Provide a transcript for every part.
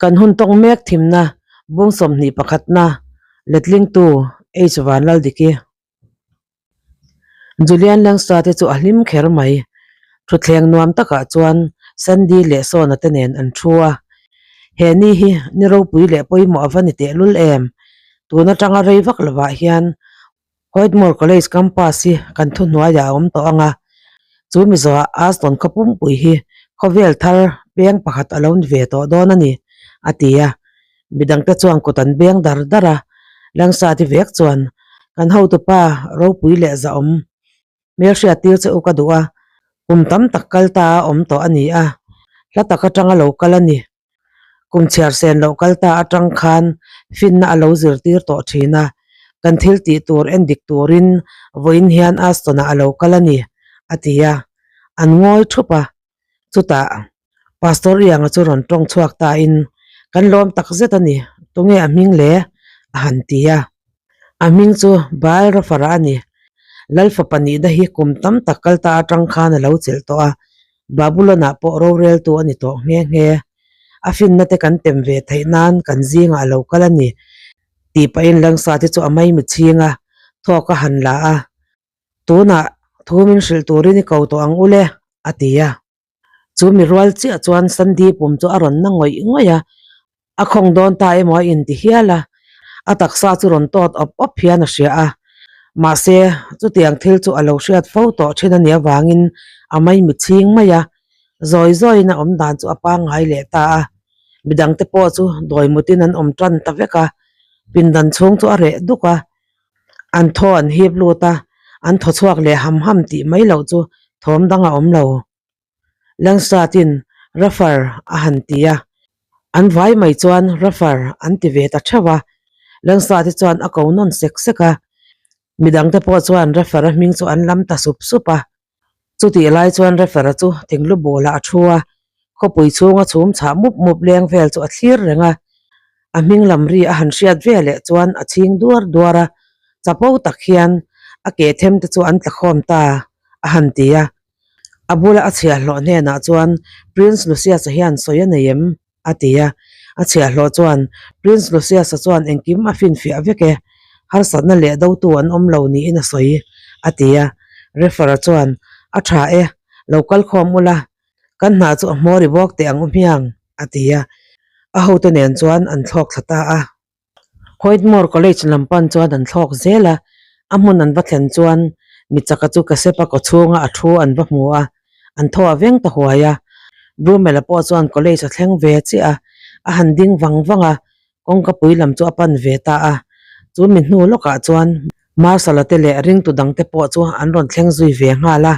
Kan hun tawng mek thimna bung 21 pakhatna letlingtu H Vanlaldiki. Julian Langsta te chu a hlim kher mai. Thutthleng nuam takah chuan Sandy leh Sona te nen an thu a. He ni hi ni ropui leh pawimawh a va ni tehlul em? Tun atanga rei vak lovah hian Whitmore College campus hi kan thuhnuaiah a awm tawh ang a, chu Mizoah Aston khaw pumpui hi khawvel thar peng pakhat a lo ni ve tawh dawn a ni, a ti a. Midangte chuan kut an beng dar dar a, Langsati vek chuan, Kan hotupa ropui leh zahawm hmelhriat tir che u ka duh a, kum tam tak kal ta a awm tawh a ni a, hla tak atanga lo kal a ni. Kum chhiar sen loh kal ta atang khan finna a lo zirtir tawh thin a, kan thil tih tur en dik turin vawiin hian Aston-ah a lo kal a ni, a ti a. An ngawi thup a, chutah Pastor Ianga chu rawn tawng chhuak tain, Kan lawm tak zet a ni, tunge a hming le? a han ti a. A hming chu Baal Rafara a ni. Lalfapa nihna hi kum tam tak kal ta atang khan a lo chelh tawh a, Babulon-ah pawh roreltu a ni tawh nghe nghe. A finna te kan tem ve theih nan kan zingah a lo kal a ni tih pahin Langsa te chu a maimi chhing a, thawk a han la a. Tunah thu min hrilh turin i ko tawh ang u le, a ti a. Chu mi rual chiah chuan Sandy pum chu a rawn na ngawih ngawih a, a khawng dawn ta emaw a inti hial a, a taksa chu rawn tawt awp awp hian a hria a. Mahse, chutiang thil chu a lo hriat fo tawh thin a nih avangin a maimi chhing mai a, zawi zawiin a awm dan chu a pangngai leh ta a. Midangte pawh chu dawi mutin an awm tan ta vek a, pindan chhung chu a reh duk a, an thaw an hip lut a, an thaw chhuak leh ham ham tih mai loh chu thawm dang a awm lo. Langstatin Raffer a han ti a, an vai mai chuan Raffer an ti ve ta theuh a, Langstati chuan a ko nawn sek sek a, midangte pawh chuan Raffer-a hming chu an lam ta sup sup a. Chutih lai chuan Raffer-a chu thinglu bulah a thu a, khawpui chhunga chhum chhah mup mup leng vel chu a thlir reng a. A hming lam ri a han hriat ve leh chuan a chhing duar duar a, chapo tak hian a ke them te chu an tla khawm ta a han ti a. A bula a chhiahhlawh hnenah chuan Prince Lucius-a hian sawi a nei em? a ti a. A chhiahhlawh chuan Prince Lucius-a chuan engkim a finfiah vek e, harsatna leh dotu an awm lo niin a sawi, a ti a. Refer-a chuan, A tha e, lo kal khawm ula, kan hna chu a hmawr i bawk teh ang u hmiang, a ti a. A hote nen chuan an thlawk thla ta a. Whitmore College lam pan chuan an thlawk zel a, a hmun an va thlen chuan mi chaka chu Kasepa kaw chhunga a thu an va hmu a, an thaw a veng ta huai a. Brumel-a pawh chuan college a thleng ve chiah a, a han ding vang vang a, kawngka pui lam chu a pan ve ta a. Chu mi hnu lawkah chuan Marshal-a te leh ringtu dangte pawh chu an rawn thleng zui ve nghal a.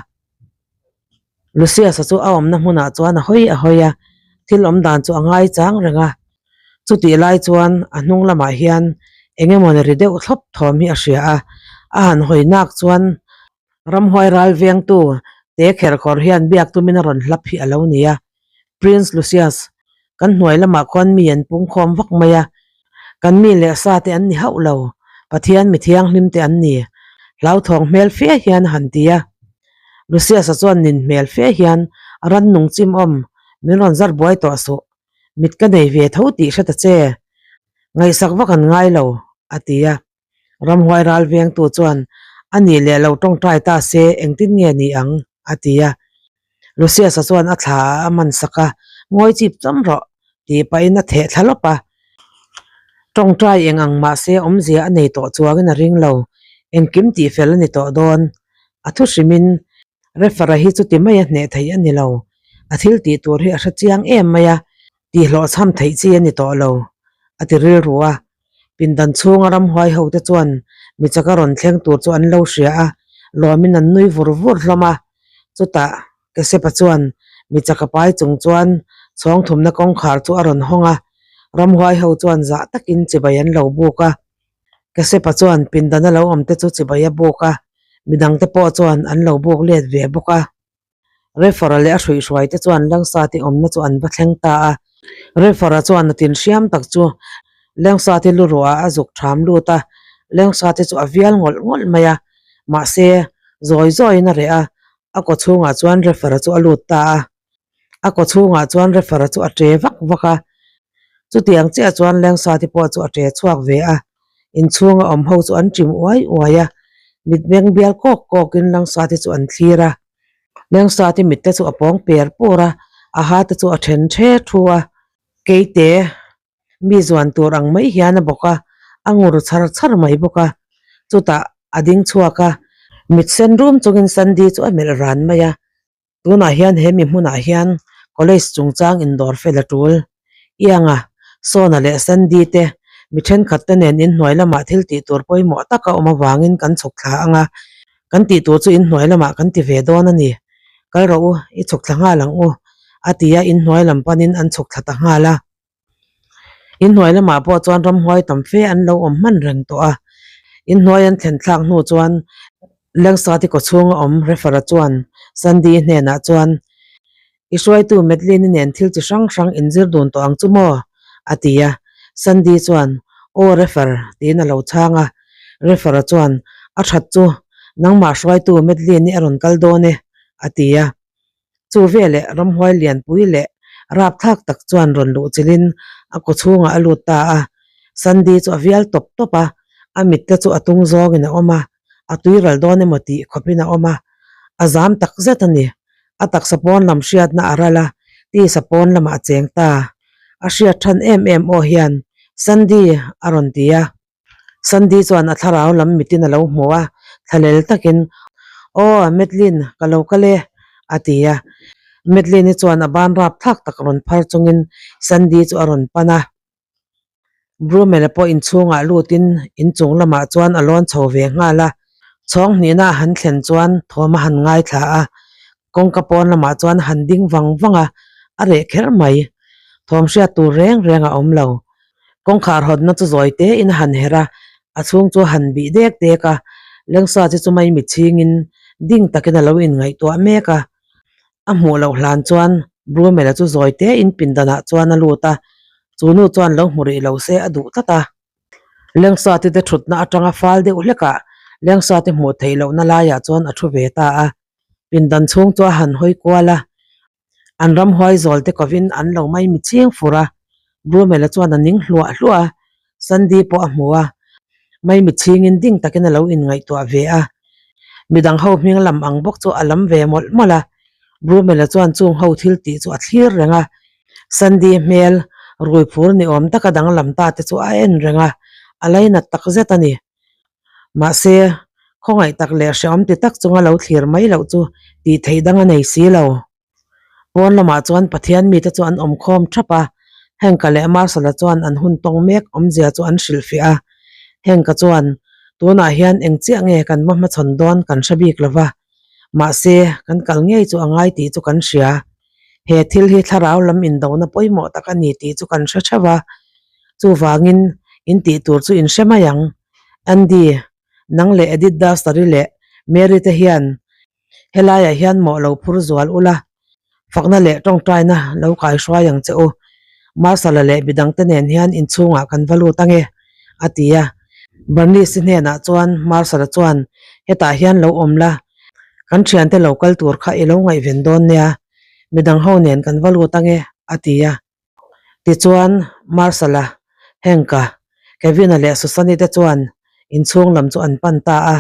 Lucius-a chu a awmna hmunah chuan a hawi a hawi a, thil awm dan chu a ngai chang reng a. Chutih lai chuan a hnung lamah hian eng emaw ni ri deuh thlawp thawm hi a hria a, a han hawi nak chuan ramhuai ral vengtu te kher khawr hian biak tumin a rawn hlap hi a lo ni a. Prince Lucius, kan hnuai lamah khuan mi an pungkhawm vak mai a, kan mi leh sa te an ni hauh lo, Pathian mi thianghlim te an ni, hlauthawng hmel fe hian a han ti a. Lucius-a chuan nin hmel fe hian rannung chim awm, min rawn zar buai tawh suh, mit ka nei ve tho tih hre ta che, ngaihsak vak an ngai lo, a ti a. Ramhuai ral vengtu chuan, A nih leh lo tawngtai ta se engtin nge ni ang? a ti a. Lucius-a chuan a thla ah a man sak a, Ngawi chip cham rawh, tih pahin a theh thla lawp a. Tawngtai eng ang mahse awmzia a nei tawh chuangin a ring lo, engkim tih fel a ni tawh dawn. A thu hrimin Refer-a hi chuti mai a hneh theih a ni lo, a thil tih tur hi a hre chiang em mai a, tihhlawhchham theih chi a ni tawh lo, a ti rilru a. Pindan chhunga ramhuai ho te chuan mi chaka rawn thleng tur chu an lo hria a, lawmin an nui vur vur hlawm a. Chutah Kesepa chuan mi chaka pai chung chuan chhawng thumna kawngkhar chu a rawn hawng a, ramhuai ho chuan zah takin chibai an lo buk a. Kesepa chuan pindana lo awm te chu chibai a buk a, midangte pawh chuan an lo buk let ve bawk a. Refer-a leh a hruihhruai te chuan Lengsati awmna chu an va thleng ta a. Refer-a chuan a tin hriam tak chu Lengsati lu ruah ah a zuk ṭham lut a, Lengsati chu a vial ngawlh ngawlh mai a. Mahse, zawi zawiin a reh a, a kaw chhungah chuan Refer-a chu a lut ta a. A kaw chhungah chuan Refer-a chu a ṭe vak vak a. Chutiang chiah chuan Lengsati pawh chu a ṭe chhuak ve a, inchhunga awm ho chu an ṭim uai uai a, mitmeng bial kawk kawkin Lengsati chu an thlir a. Lengsati mitte chu a pawng per pur a, a ha te chu a then ṭhe ṭhu a, keite mi zuan tur ang mai hian a bawk a, a ngur chhar chhar mai bawk a, chutah a ding chhuak a, mit sen rum chungin Sandy chu a melh ran mai a. Tunah hian he mi hmunah hian college chungchang indawr fel a tul. Ianga, Sona leh Sandy te mi thenkhat te nen inhnuai lamah thil tih tur pawimawh tak a awm avangin kan chhuk thla ang a, kan tih tur chu inhnuai lamah kan ti ve dawn a ni. Kal rawh u, i chhuk thla nghal ang u, a ti a, inhnuai lam panin an chhuk thla ta nghal a. Inhnuai lamah pawh chuan ramhuai tam fe an lo awm hman reng tawh a, inhnuai an thlen thlak hnu chuan Lengsati kawchhunga awm Refer-a chuan Sandy hnenah chuan, I hruaitu Madeline-i nen thil chi hrang hrang inzir dun tawh ang chu maw? a ti a, Sandy chuan, Aw Refer tiin a lo chhang a, Refer-a chuan, A that chu, nangmah hruaitu Madeline-i a rawn kal dawn e, a ti a. Chu veleh ramhuai lianpui leh rapthlak tak chuan rawn luh chilhin a kaw chhungah a lut ta a. Sandy chu a vial tawp tawp a, a mit te chu a tung zawngin a awm a, a tuiral dawn emaw tih khawpin a awm a, a zam tak zet a ni. A taksa pawn lam hriatna a ral a, tisa pawn lamah a cheng ta. A hriat than em em aw hian, Sandy a rawn ti a. Sandy chuan a thlarau lam mitin a lo hmu a, thlalel takin, Aw, Madeline, ka lo kal e, a ti a. Madeline-i chuan a ban rap thlak tak rawn phar chungin Sandy chu a rawn pan a. Brumel-a pawh inchhungah lutin inchung lamah chuan a lawn chho ve nghal a. Chhawng hnihna a han thlen chuan thawm a han ngaithla a, kawngka pawn lamah chuan a han ding vang vang a, a reh kher mai. Thawm hriat tur reng reng a awm lo. Kawngkhar hawnna chu zawi te in a han herh a, a chhung chu a han bih dek dek a, Lengsa chi chu mai mitchhingin ding takin a lo inngaihtuah mek a. A hmuh loh hlan chuan Brumel-a chu zawi te in pindanah chuan a lut a, chu nu chuan lo hmu rih lo se a duh tlat a. Lengsa ti te thutna atanga fal deuh hlekah Lengsa te hmuh theih lohna laiah chuan a thu ve ta a, pindan chhung chu a han hawi kual a. An ramhuai zawl te kovin an lo mai mi ching fur a, Brumel-a chuan a ning hluah hluah a, Sandy pawh a hmu a, mai mi chingin ding takin a lo inngaihtuah ve a, midang ho hming lam ang bawk chu a lam ve mawlh mawlh a, Brumel-a chuan chung ho thil tih chu a thlir reng a, Sandy hmel rui phur ni awm taka danglam ta te chu a en reng a, a lainat tak zet a ni. Mahse, khawngaih tak leh hrehawm ti tak chunga lo thlir mai loh chu tih theih dang a nei si lo. Pawn lamah chuan Pathian mite chu an awm khawm thap a, Henka leh Marshall-a chuan an hun tawng mek awmzia chu an hrilhfiah a. Henka chuan, Tunah hian eng chiah nge kan va hmachhawn dawn kan hre bik lo va, mahse, kan kal ngei chu a ngai tih chu kan hria. He thil hi thlarau lam indona pawimawh tak a ni tih chu kan hre theuh a. Chuvangin, in tih tur chu in hre mai ang. Andy, nang leh Edith Duster-i leh Mary te hian helaiah hian mawh lo phur zual ula, fakna leh tawngtaina lo kaihruai ang che u. Marshall-a leh midangte nen hian inchhungah kan va lut ange, a ti a. Bernice-i hnenah chuan Marshall-a chuan, Hetah hian lo awm la, kan thiante lo kal tur kha i lo ngaihven dawn nia, midang ho nen kan va lut ange, a ti a. Tichuan, Marshall-a, Hank-a, Kevin-a leh Susan-i te chuan inchhung lam chu an pan ta a.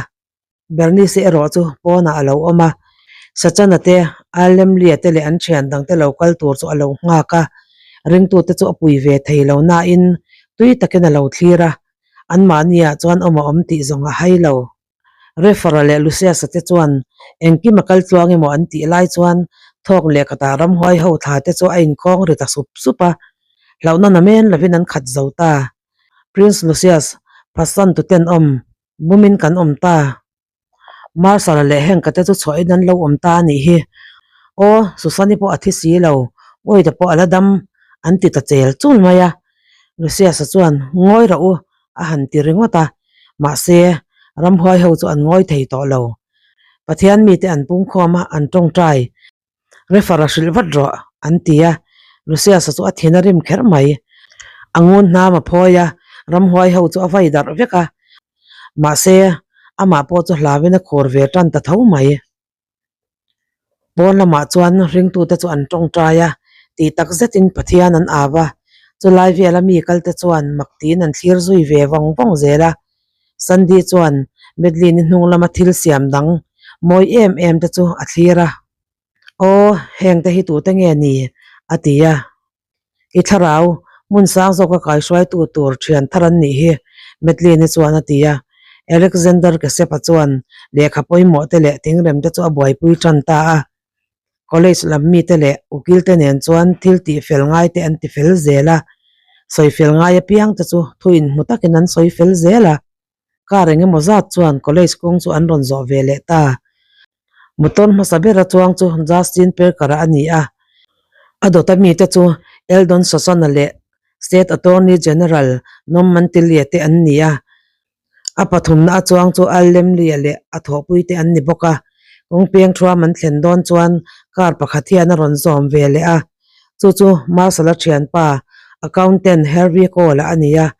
Bernice-i erawh chu pawnah a lo awm a, Sachan-a te, Allemlia te leh an thian dangte lo kal tur chu a lo nghak a. Ringtute chu a pui ve thei lo nain tui takin a lo thlir a, anmahniah chuan awm a awm tih zawng a hai lo. Refer-a leh Lucius-a te chuan engkim a kal tluang emaw an tih lai chuan thawk leh khatah ramhuai ho thla te chu a inkhawng ri ta sup sup a, hlauhna namen lovin an khat zo ta. Prince Lucius, Phasan tuten awm, bumin kan awm ta. Marshal-a leh Hank-a te chu chhuahin an lo awm ta a nih hi. Aw, Susan-i pawh a thi si lo, Wade-a pawh a la dam, an ti ta chel chul mai a. Lucius-a chuan, Ngawi rawh u, a han ti ringawt a, mahse, ramhuai ho chu an ngawi thei tawh lo. Pathian mite an pungkhawm a, an tawngtai. Refer a hrilh vat rawh, an ti a, Lucius-a chu a thin a rim kher mai. A ngun hnam a phawi a, ramhuai ho chu a vai darh vek a, mahse, amah pawh chu hlauin a khur ve tan ta tho mai. Pawn lamah chuan ringtute chu an tawngtai a, tih tak zetin Pathian an au a. Chulai vela mi kal te chuan mak tiin an thlir zui ve vawng vawng zel a. Sandy chuan Madeline-i hnung lama thil siam dang mawi em em te chu a thlir a. Aw, heng te hi tute nge ni? a ti a. I thlarau, hmun sang zawka kaihruaitu tur thian thar an nih hi, Madeline-i chuan a ti a. Alexander Kesepa chuan lehkha pawimawh te leh thingrem te chu a buaipui tan ta a. College lam mite leh ukil te nen chuan thil tih fel ngai te an ti fel zel a, sawi fel ngai apiang te chu thu inhmu takin an sawi fel zel a. Car eng emaw zat chuan college kawng chu an rawn zawh ve leh ta. Motor hmasa bera chuang chu Justin Perker-a a ni a, a dawta mite chu Eldon Sosana leh State Attorney General Norm Mantillia te an ni a. A pathumna a chuang chu Al Lemlia leh a thawhpui te an ni bawk a, kawng peng thuam an thlen dawn chuan car pakhat hian a rawn zawm ve leh a, chu chu Marshall-a thianpa accountant Harvey Cole-a a ni a,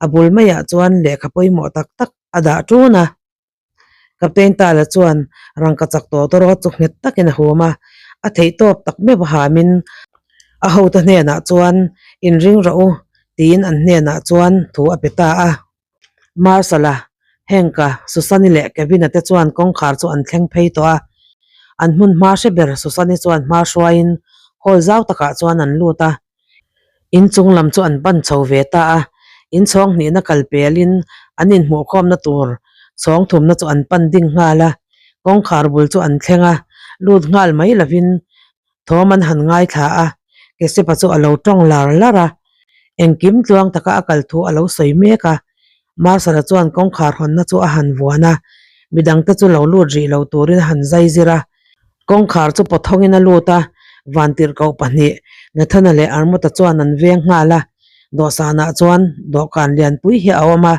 a bul maiah chuan lehkha pawimawh tak tak a dah ṭun a. Captain Tala chuan rangka chak tawh tawrawt chu nghet takin a hum a, a theihtawp tak meuh a hamin a hote hnenah chuan inring rawh u tiin an hnenah chuan thu a pe ta a. Marshall-a, Hank-a, Susan-i leh Kevin-a te chuan kawngkhar chu an thleng phei tawh a. An hmun hma hre ber Susan-i chuan hma hruaiin hall zau takah chuan an lut a. Inchung lam chu an pan chho ve ta a, inchhawng hnihna kal pelin an inhmuhkhawmna tur chhawng thumna chu an pan ding nghal a. Kawngkhar bul chu an thleng a, lut nghal mai lovin Thawm an han ngaithla a, Kesepa chu a lo tawng lar lar a, engkim tluang taka a kal thu a lo sawi mek a. Marshal-a chuan kawngkhar hawnna chu a han vuan a, midangte chu lo lut rih lo turin a han zai zir a. Kawngkhar chu pawt hawngin a lut a, Vantirhkoh pahnih, Nathana leh Armut-a chuan an veng nghal a. Dawhsanah chuan dawhkan lianpui hi a awm a,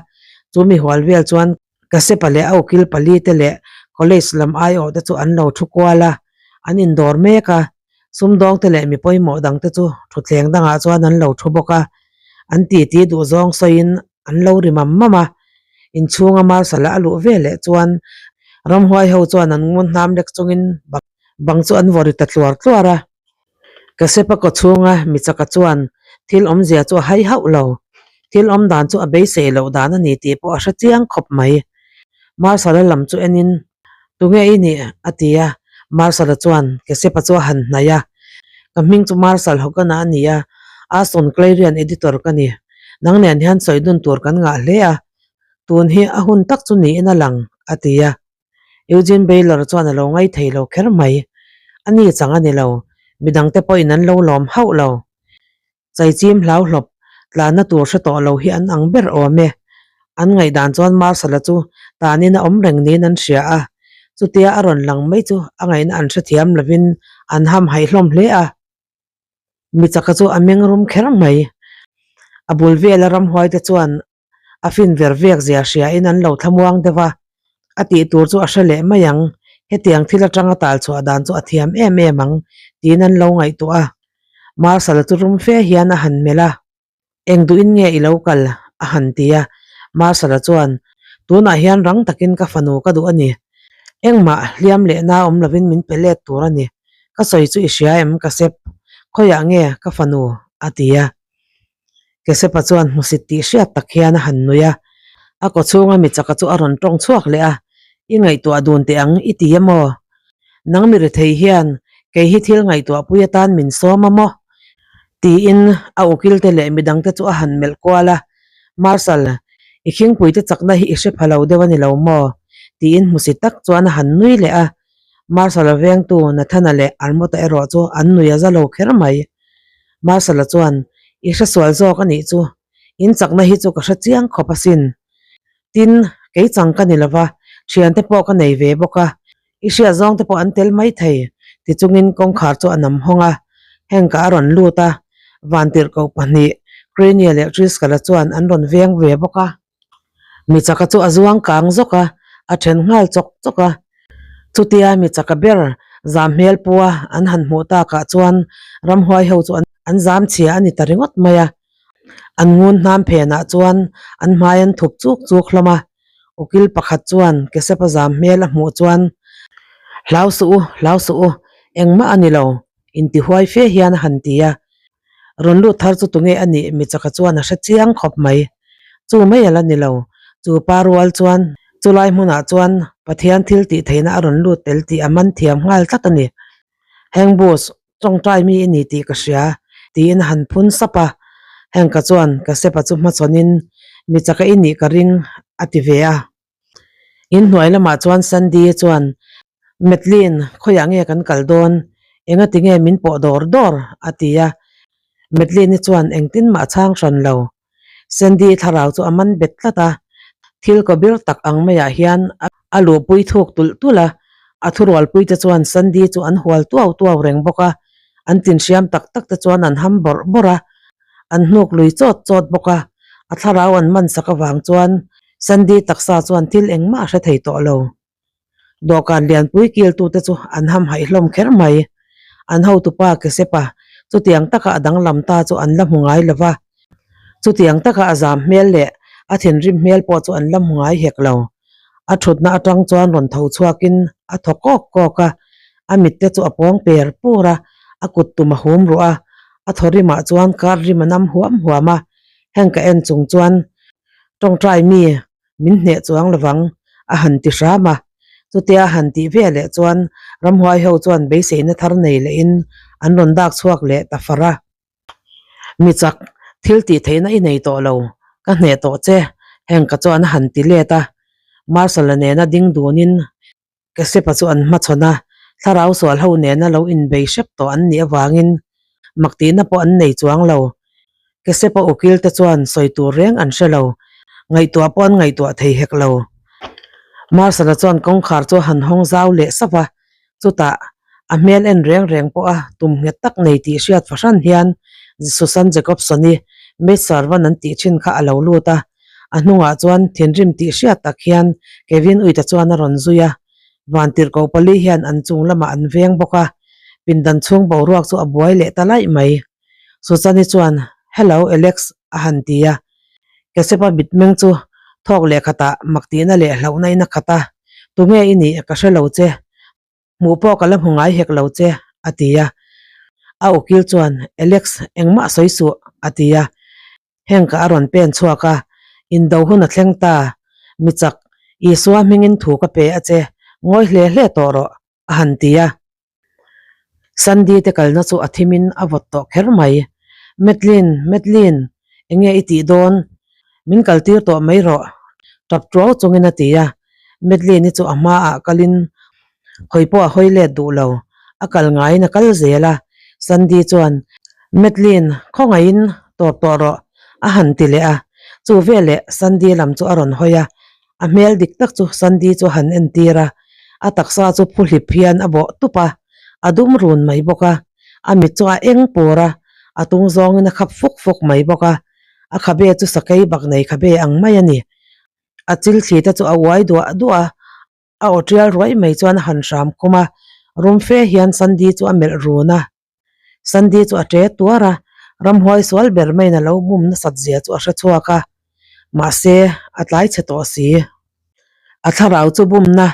chu mi hual vel chuan Kasepa leh a ukil pali te leh college lam aiawh te chu an lo thu kual a, an indawr mek a, sumdawng te leh mi pawimawh dang te chu thutthleng dangah chuan an lo thu bawk a, an titi duhzawng sawiin an lo ri mam mam a, inchhunga Marshal-a a luh ve leh chuan ramhuai ho chuan an ngun hnam lek chungin bang chu an vaw ri ta tluar tluar a. Kasepa kaw chhunga mi chaka chuan thil awmzia chu a hai hauh lo. Thil awm dan chu a beisei loh dan a ni tih pawh a hre chiang khawp mai. Marshal-a lam chu enin, Tunge i nih? a ti a. Marshal-a chuan Kasepa chu a han hnaih a, Ka hming chu Marshal Hogan-a a ni a, Aston Clarion editor ka ni. Nang nen hian sawi dun tur kan ngah hle a, tun hi a hun tak chu niin a lang, a ti a. Eugene Baylor chuan a lo ngai thei lo kher mai. A ni chang a ni lo, midangte pawhin an lo lawm hauh lo. Chaichim hlauhlawp tlanna tur hre tawh lo hi an ang ber awm e. An ngaihdan chuan Marshall-a chu tanin a awm reng niin an hria a, chutia a rawn lang mai chu a ngaihna an hrethiam lovin an hamhaih hlawm hle a. Mi chaka chu a meng rum kher mai. A bul vela ramhuaite chuan a fin ver vek zia hria in an lo thlamuang deuh a, a tih tur chu a hre leh mai ang, hetiang thil atanga tal chhuah dan chu a thiam em em ang tiin an lo ngaihtuah a. Marshal chu rum fe hian a han melh a, Eng duhin nge i lo kal? a han ti a, Marshal chuan, Tunah hian rang takin ka fanu ka duh a ni, engmah hliam leh na awm lovin min pe let tur a ni, ka sawi chu i hria em ka sep, khawiah nge ka fanu? a ti a. Kesepa chuan hmusit tih hriat tak hian a han nui a, a kaw chhunga mi chaka chu a rawn tawng chhuak leh a, I ngaihtuah dun teh ang i ti emaw? Nang mi rethei hian kei hi thil ngaihtuahpui atan min sawm a maw? tiin a ukil te leh midangte chu a han melh kual a, Marshal, i khingpuite chakna hi i hre pha lo deuh a ni lo maw? tiin hmusit tak chuan a han nui leh a, Marshal-a vengtu Nathana leh Armota erawh chu an nui a za lo kher mai. Marshal-a chuan, I hre sual zawk a nih chu, in chakna hi chu ka hre chiang khawp asin. Tin, kei chang ka ni lova, thiante pawh ka nei ve bawk a, i hriat zawng te pawh an tel mai thei, ti chungin kawngkhar chu a nam hawng a, Hank-a a rawn lut a, Vantirhkoh pahnih, Crania leh Driscoll-a chuan an rawn veng ve bawk a. Mi chaka chu a zuang kang zawk a, a then nghal chawk chawk a. Chutia mi chaka ber zam hmel pua an han hmuh takah chuan ramhuai ho chu an zam chhia a ni ta ringawt mai a. An ngun hnam phenah chuan an hmai an thup chuk chuk hlawm a. Ukil pakhat chuan Kesepa zam hmel a hmuh chuan, Hlau suh u, hlau suh u, engmah a ni lo, intihuai fe hian a han ti a. Rawn lut thar chu tunge a nih Michaka chuan a hre chiang khawp mai. Chu mai a la ni lo. Chu pa rual chuan chulai hmunah chuan Pathian thil tih theihna a rawn lut tel tih a man thiam nghal tlat a ni. Heng bus tawngtai mi i ni tih ka hria, tiin a han phun sap a. Hengka chuan ka sepa chu hmachhawnin Michaka i nih ka ring a ti ve a. In hnuai lamah chuan Sandy chuan, Madeline, khawiah nge kan kal dawn? Engati nge min pawh dawr dawr? a ti a. Madeline-i chuan engtin mah a chhang hran lo. Sandy thlarau chu a man bet tlat a, thil kaw bir tak ang maiah hian a luhpui thuk tulh tulh a. A thurualpui te chuan Sandy chu an hual tuau tuau reng bawk a, an tinhriam tak tak te chuan an ham bawrh bawrh a. An hnuk lui chawt chawt bawk a, a thlarau an man sak avang chuan Sandy taksa chuan thil engmah a hre thei tawh lo. Dawhkan lianpui kiltute chu an hamhaih hlawm kher mai. An hotupa Kesepa chutiang taka a danglam ta chu an la hmu ngai lo va, chutiang taka a zam hmel leh a thinrim hmel pawh chu an la hmu ngai hek lo. A thutna atang chuan rawn tho chhuakin a thaw kawk kawk a, a mitte chu a pawng per pur a, a kut tum a hum ruh a, a thaw rimah chuan kar rim a nam huam huam a, heng ka en chung chuan tawngtai mi min hneh chuang lovang a han ti hram a, chutia a han tih ve leh chuan ramhuai ho chuan beiseina thar nei lehin an rawn dak chhuak leh ta far a. Mi chak, thil tih theihna i nei tawh lo, ka hneh tawh che, heng ka chuan a han ti let a. Marshal-a nena ding dunin Kesepa chu an hmachhawn a, thlarau sual ho nena lo inbei hrep tawh an nih avangin mak tihna pawh an nei chuang lo. Kesepa ukil te chuan sawi tur reng an hre lo, ngaihtuah pawh an ngaihtuah thei hek lo. Marshal-a chuan kawngkhar chu a han hawng zau leh sap a, Chutah, a hmel en reng reng pawha tum nghet tak nei tih hriat fahran hian Susan Jacobson-i maid servant an tih thin kha a lo lut a. A hnungah chuan thinrim tih hriat tak hian Kevin Uita chuan a rawn zui a. Vantirhkoh pali hian an chung lamah an veng bawk a, pindan chhung boruak chu a buai leh ta laih mai. Susan-i chuan, Hello, Alex, a han ti a. Kesepa mitmeng chu thawk leh khatah mak tihna leh hlauhna in a khat a, Tunge i nih ka hre lo che, hmuh pawh ka la hmu ngai hek lo che, a ti a. A ukil chuan, Alex, engmah sawi suh, a ti a. Heng ka a rawn pen chhuak a, Indo hun a thleng ta, mi chak, Isua hmingin thu ka pe a che, ngawi hle hle tawh rawh, a han ti a. Sandy te kalna chu a thimin a vawt tawh kher mai. Madeline, Madeline, enge i tih dawn? Min kaltir tawh mai rawh, tap tuau chungin a ti a. Madeline-i chu a hmaah kalin hawi pawh a hawi let duh lo, a kal ngaiin a kal zel a. Sandy chuan, Madeline, khawngaihin tawp tawh rawh, a han ti leh a. Chu veleh Sandy lam chu a rawn hawi a, A hmel dik tak chu Sandy chu a han entir a, a taksa chu phu hlip hian a bawh tup a, a dum run mai bawk a, a mit chu a eng pur a, a tung zawngin a khap fuk fuk mai bawk a, a khabe chu sakei bak nei khabe ang mai a ni. A chil thli te chu a uai duah duah a, a aw tial ruai mai chuan a han hram khum a, rum fe hian Sandy chu a melh run a. Sandy chu a ṭe tuar a, ramhuai sual ber maiin a lo bum nasat zia chu a hre chhuak a, mahse a tlai chhe tawh si. A thlarau chu bumna,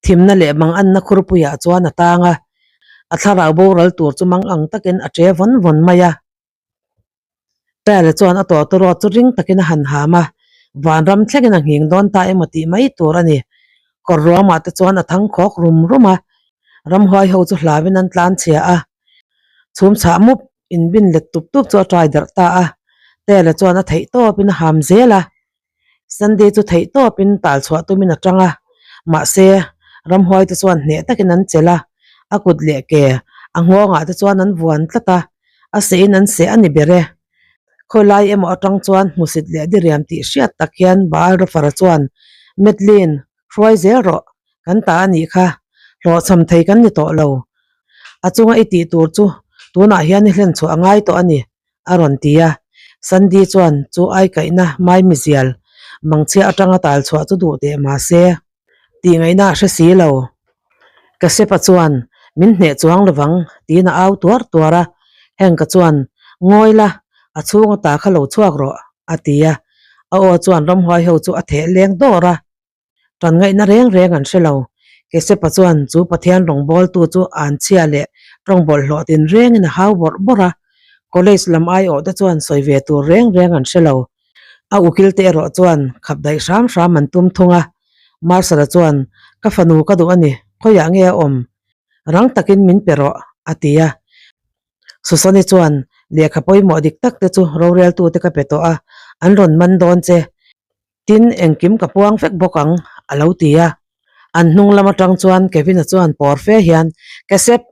thimna leh manganna khurpuiah chuan a tang a, a thlarau boral tur chu mangang takin a ṭe vawn vawn mai a. Tale chuan a tawtawrawt chu ring takin a han ham a, vanram thlengin a nghing dawn ta emaw tih mai tur a ni. Kawr ruamah te chuan a thang khawk rum rum a, ramhuai ho chu hlauin an tlan chhia a, chhum chhah mup inbin let tup tup chu a ṭai darh ta a, Tale chuan a theih tawpin a ham zel a. Sunday chu theih tawpin tal chhuah tumin a tang a, mahse ramhuai te chuan hneh takin an chelh a, a kut leh ke a nghawngah te chuan an vuan tlat a, a seh in an seh a ni ber e. Khawilai emaw atang chuan hmusit leh diriam tih hriat tak hian Baal Rafara chuan, Madeline, hruai zel rawh, kan ta a nih kha, hlawhchham thei kan ni tawh lo. A chunga i tih tur chu tunah hian i hlen chhuah a ngai tawh a ni. a rawn ti a. Sandy chuan chu aikaihna maimizial mangchhia atanga tal chhuah chu duh teh mahse tih ngaihna a hre si lo. Kasepa chuan min hneh chuang lovang tiin a au tuar tuar a, Henka chuan ngawi la, a chhunga ta kha lo chhuak rawh a ti a. A aw chuan ramhuai ho chu a theh leng dawr a. Tan ngaihna reng reng an hre lo. Kesepa chuan chu Pathian rawngbawltu chu an chhia leh tawng bawlhhlawh tin rengin a hau bawrh bawrh a. College lam aiawh te chuan sawi ve tur reng reng an hre lo. A ukil te erawh chuan khap daih hram hram an tum thung a. Marshal-a chuan, Ka fanu ka duh a ni, khawiah nge a awm? Rang takin min pe rawh, a ti a. Susani chuan, Lehkha pawimawh dik tak te chu roreltute ka pe tawh a, an rawn man dawn che. Tin, engkim ka puang vek bawk ang, a lo ti a. An hnung lam atang chuan Kevin-a chuan pawr fe hian, Kesep,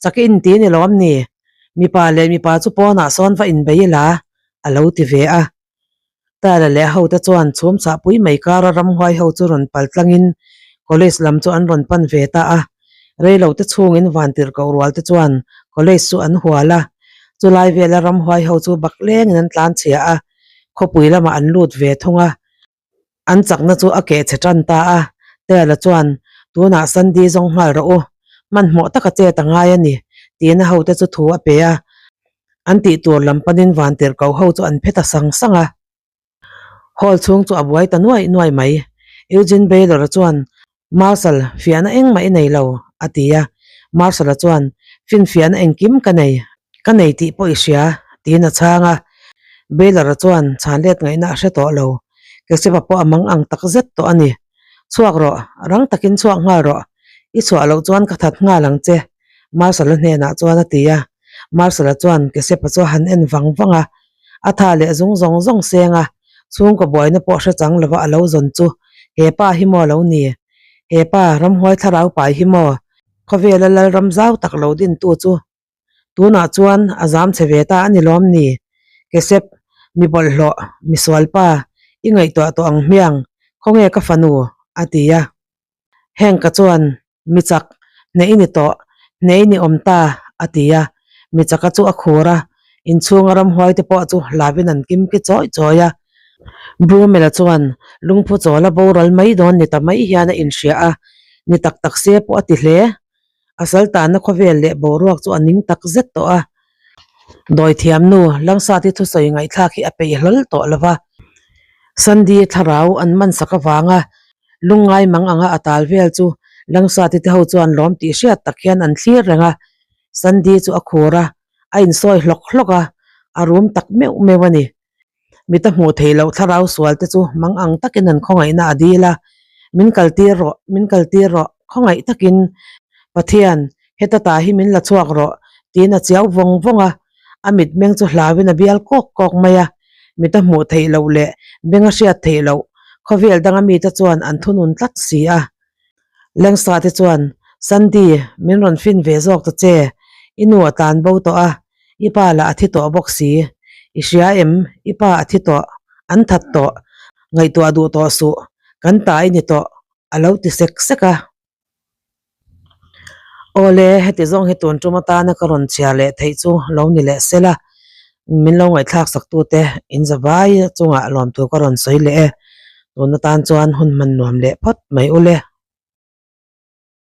chak i inti ni lawm ni? Mipa leh mipa chu pawnah sawn va inbei ila, a lo ti ve a. Tyler leh a hote chuan chhum chhahpui mai kara ramhuai ho chu rawn pal tlangin college lam chu an rawn pan ve ta a. Reilote chhungin vantirhkoh rual te chuan college chu an hual a. Chulai vela ramhuai ho chu bak lengin an tlanchhia a, khawpui lamah an lut ve thung a. An chakna chu a keh chhe tan ta a. Tyler chuan, Tunah Sandy zawng nghal rawh u. Hmanhmawh taka chet a ngai a ni, tiin a hote chu thu a pe a. An tih tur lam panin vantirhkoh ho chu an phe ta sang sang a. Hall chhung chu a buai ta nuai nuai mai. Eugene Baylor-a chuan, Marshal, fiahna engmah i nei lo, a ti a. Marshal-a chuan, Finfiahna engkim ka nei, ka nei tih pawh i hria, tiin a chhang a. Baylor-a chuan chhan let ngaihna a hre tawh lo. Kesepa pawh a mang ang tak zet tawh a ni. Chhuak rawh, rang takin chhuak nghal rawh. I chhuah loh chuan ka that nghal ang che, Marshal-a hnenah chuan a ti a. Marshal-a chuan Kesepa chu a han en vang vang a. A tha leh zung zawng zawng seng a, chhungkaw buaina pawh hre chang lova a lo zawn chu he pa hi maw lo ni? He pa ramhuai thlarau pai hi maw? Khawvela lalram zau tak lo dintu chu tunah chuan a zam chhe ve ta a ni lawm ni? Kesep, mi bawlhhlawh, mi sualpa, i ngaihtuah tawh ang hmiang, khawnge ka fanu? a ti a. Heng ka chuan, Mi chak, hneh i ni tawh, hneh i ni awm ta, a ti a. Mi chaka chu a khur a, inchhunga ramhuai te pawh chu hlauin an kim ki chawi chawi a. Brumel-a chuan lungphu chawl a boral mai dawn ni ta mai hian a inhria a, ni tak tak se pawh a ti hle. A saltana khawvel leh boruak chu a ning tak zet tawh a. Dawithiam nu Langsati thusawi ngaihthlak hi a peih hlawl tawh lo va. Sandy thlarau an man sak avanga lungngai mang anga a tal vel chu Langsati te ho chuan lawm tih hriat tak hian an thlir reng a. Sandy chu a khur a, a insawi hlawk hlawk a, a rum tak meuh meuh a ni. Mita hmuh theih loh thlarau sual te chu mang ang takin an khawngaihna a dil a, Min kal tir rawh, min kal tir rawh, khawngaih takin Pathian, heta ta hi min la chhuak rawh, tiin a chiau vawng vawng a, a mitmeng chu hlauin a bial kawk kawk mai a, mita hmuh theih loh leh benga hriat theih loh khawvel danga mite chuan an thunun tlat si a. Lengsa te chuan, Sandy, min rawn fin ve zawk ta che, i nu a tlan bo tawh a, i pa lah a thi tawh bawk si. I hria em, i pa a thi tawh, an that tawh, ngaihtuah duh tawh suh, kan ta i ni tawh, a lo ti sek sek a. Awle, heti zawng hi tun tum atana ka rawn chhiar leh theih chu lo ni leh sela, min lo ngaihthlak sak tute in za vai chungah lawmthu ka rawn sawi leh e. Tun atan chuan hun hman nuam leh phawt mai ule.